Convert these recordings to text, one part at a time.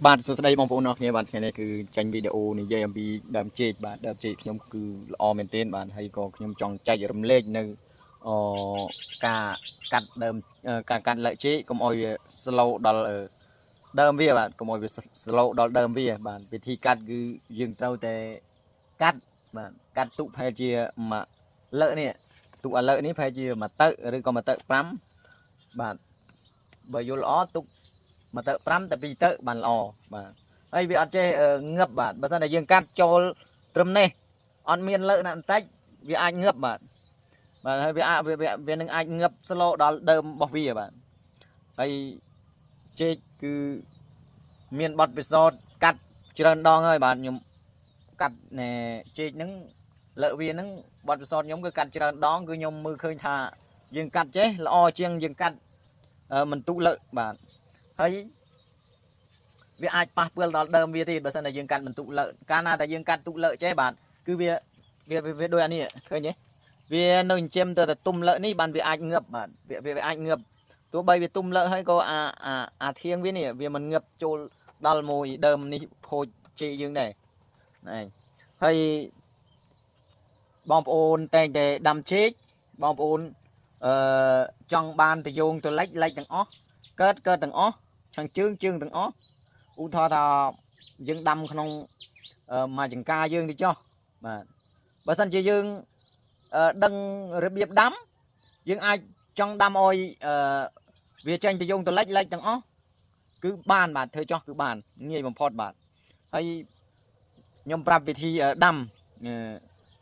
បាទសួស្តីបងប្អូនអរគ្នាបាទថ្ងៃនេះគឺចេញវីដេអូនិយាយអំពីដើមចេកបាទដើមចេកខ្ញុំគឺល្អមែនទែនបាទហើយក៏ខ្ញុំចង់ចែករំលែកនៅអការកាត់ដើមការកាត់លចេកកុំឲ្យវា slow ដល់ដើមវាបាទកុំឲ្យវា slow ដល់ដើមវាបាទវិធីកាត់គឺយើងត្រូវតែកាត់បាទកាត់ទុកប្រហែលជាមួយលើកនេះទុកឥឡូវនេះប្រហែលជាមួយទៅឬក៏មួយទៅ5បាទបើយល់ល្អទុកមួយទៅ5ទៅ2ទៅបានល្អបាទហើយវាអត់ចេះងឹបបាទបើសិនតែយើងកាត់ចូលត្រឹមនេះអត់មានលើកណាបន្តិចវាអាចងឹបបាទបាទហើយវាអាចវានឹងអាចងឹបស្លូដល់ដើមរបស់វាបាទហើយចេកគឺមានបទពិសោធន៍កាត់ច្រើនដងហើយបាទខ្ញុំកាត់ណែចេកហ្នឹងលើកវាហ្នឹងបទពិសោធន៍ខ្ញុំគឺកាត់ច្រើនដងគឺខ្ញុំមើលឃើញថាយើងកាត់ចេះល្អជាងយើងកាត់មិនទុលើកបាទហើយវាអាចប៉ះពាល់ដល់ដើមវាទេបើសិនតែយើងកាត់បន្ទុកលើកកាលណាតែយើងកាត់ទុកលើកចេះបាទគឺវាវាវាដូចអានេះឃើញទេវានៅចិញ្ចឹមទៅតែទុំលើកនេះបានវាអាចងឹបបាទវាអាចងឹបទោះបីវាទុំលើកហើយក៏អាអាអាធៀងវានេះវាមិនងឹបចូលដល់មួយដើមនេះខូចជេកយើងដែរហ្នឹងឯងហើយបងប្អូនតែងតែដាំចេកបងប្អូនអឺចង់បានតយងទៅលិចលិចទាំងអស់កើតកើតទាំងអស់ឆាំងជើងជើងទាំងអស់ឧទាហរណ៍ថាយើងដាំក្នុងមួយចង្ការយើងនេះចុះបាទបើសិនជាយើងដឹងរបៀបដាំយើងអាចចង់ដាំឲ្យវាចេញទៅយងទៅលិចលិចទាំងអស់គឺបានបាទធ្វើចោះគឺបានងាយបំផុតបាទហើយខ្ញុំប្រាប់វិធីដាំ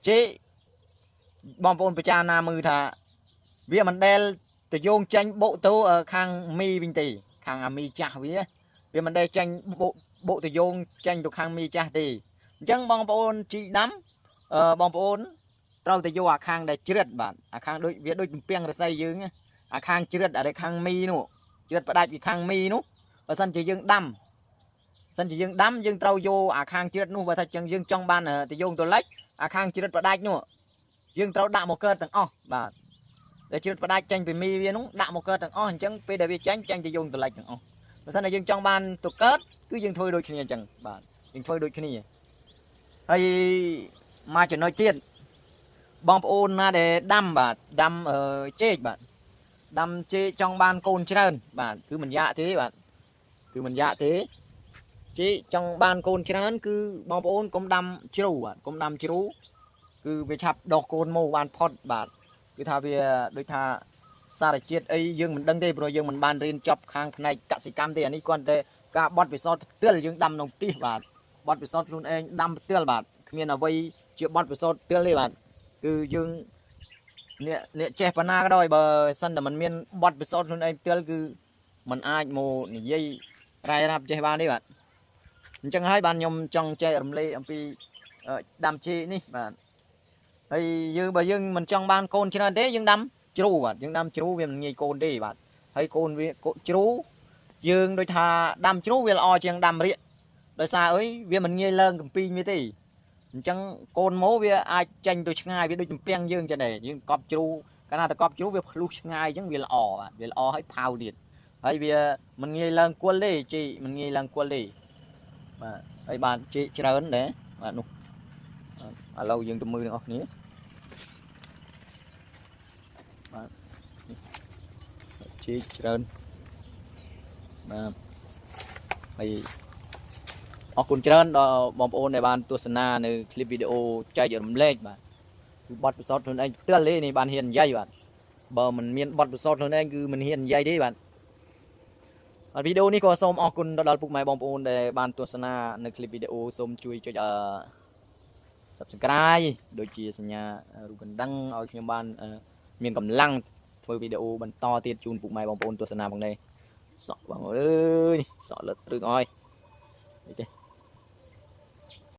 ចេកបងប្អូនពិចារណាមើលថាវាមិនដែលទៅយងចេញបុកទៅខាងមីវិញទេខាងអាមីចាស់វាវាមិនដែលចេញបុកបុកទៅយងចេញទៅខាងមីចាស់ទេអញ្ចឹងបងប្អូនជីដាំបងប្អូនត្រូវតែយកអាខាងដែលជ្រិតបាទអាខាងដូចវាដូចទំពាំងរស័យយើងអាខាងជ្រិតអាខាងមីនោះជ្រិតផ្ដាច់ពីខាងមីនោះបើសិនជាយើងដាំសិនជាយើងដាំយើងត្រូវយកអាខាងជ្រិតនោះបើថាចឹងយើងចង់បានទៅយងទៅលិចអាខាងជ្រិតផ្ដាច់នោះយើងត្រូវដាក់មកកើតទាំងអស់បាទដែលជ្រិតផ្ដាច់ចេញពីមីវានោះដាក់មកកើតទាំងអស់អញ្ចឹងពេលដែលវាចេញចេញទៅយងទៅលិចទាំងអស់បើសិនតែយើងចង់បានទៅកើតគឺយើងធ្វើដូចគ្នាអញ្ចឹងបាទយើងធ្វើដូចគ្នាហើយមកចំណុចទៀតបងប្អូនណាដែលដាំបាទដាំចេកបាទដាំចេកចង់បានកូនច្រើនបាទគឺមិនយ៉ាក់ទេបាទគឺមិនយ៉ាក់ទេចេកចង់បានកូនច្រើនគឺបងប្អូនកុំដាំជ្រូបាទកុំដាំជ្រូគឺវាឆាប់ដោះកូនមកបានផុតបាទគឺថាវាដូចថាសារជាតិអីយើងមិនដឹងទេព្រោះយើងមិនបានរៀនចប់ខាងផ្នែកកសិកម្មទេអានេះគ្រាន់តែការបត់ពិសោធន៍ផ្ទាល់យើងដាំក្នុងផ្ទះបាទបត់ពិសោធន៍ខ្លួនឯងដាំផ្ទាល់បាទគ្មានអ្វីជាបត់ពិសោធន៍ផ្ទាល់ទេបាទគឺយើងអ្នកអ្នកចេះប៉ុណ្ណាក៏ដោយបើសិនតែមិនមានបត់ពិសោធន៍ខ្លួនឯងផ្ទាល់គឺมันអាចមកនិយាយរ៉ាយរាប់ចេះបានទេបាទអញ្ចឹងហើយបានខ្ញុំចង់ចែករំលែកអំពីដាំចេកនេះបាទហើយយើងបើយើងមិនចង់បានកូនច្រើនទេយើងដាំជ្រូបាទយើងដាំជ្រូវាមិនងាយកូនទេបាទហើយកូនវាជ្រូយើងដូចថាដាំជ្រូវាល្អជាងដាំរាកដោយសារអីវាមិនងាយឡើងកំពីងវាទេអញ្ចឹងកូនម៉ូវាអាចចេញទៅឆ្ងាយវាដូចទំពាំងយើងចឹងដែរយើងកប់ជ្រូកាលណាតែកប់ជ្រូវាភ្លុះឆ្ងាយអញ្ចឹងវាល្អបាទវាល្អហើយផៅទៀតហើយវាមិនងាយឡើងគល់ទេជីមិនងាយឡើងគល់ទេបាទហើយបានជីច្រើនដែរបាទនោះឥឡូវយើងទៅមើលទាំងអស់គ្នាបាទជីច្រើនបាទហើយអរគុណច្រើនដល់បងប្អូនដែលបានទស្សនានៅคลิปវីដេអូចែករំលែកបាទគឺបទពិសោធន៍ខ្លួនឯងផ្ទាល់ទេនេះបានហ៊ាននិយាយបាទបើមិនមានបទពិសោធន៍ខ្លួនឯងគឺមិនហ៊ាននិយាយទេបាទបាទវីដេអូនេះក៏សូមអរគុណដល់ពុកម៉ែបងប្អូនដែលបានទស្សនានៅคลิปវីដេអូសូមជួយចុច Subscribe ដូចជាសញ្ញារូបកណ្ដឹងឲ្យខ្ញុំបានមានកម្លាំងធ្វើវីដេអូបន្តទៀតជូនពុកម៉ែបងប្អូនទស្សនាផងដែរសក់បងអើយសក់លិតទ្រឹងអើយនេះទេ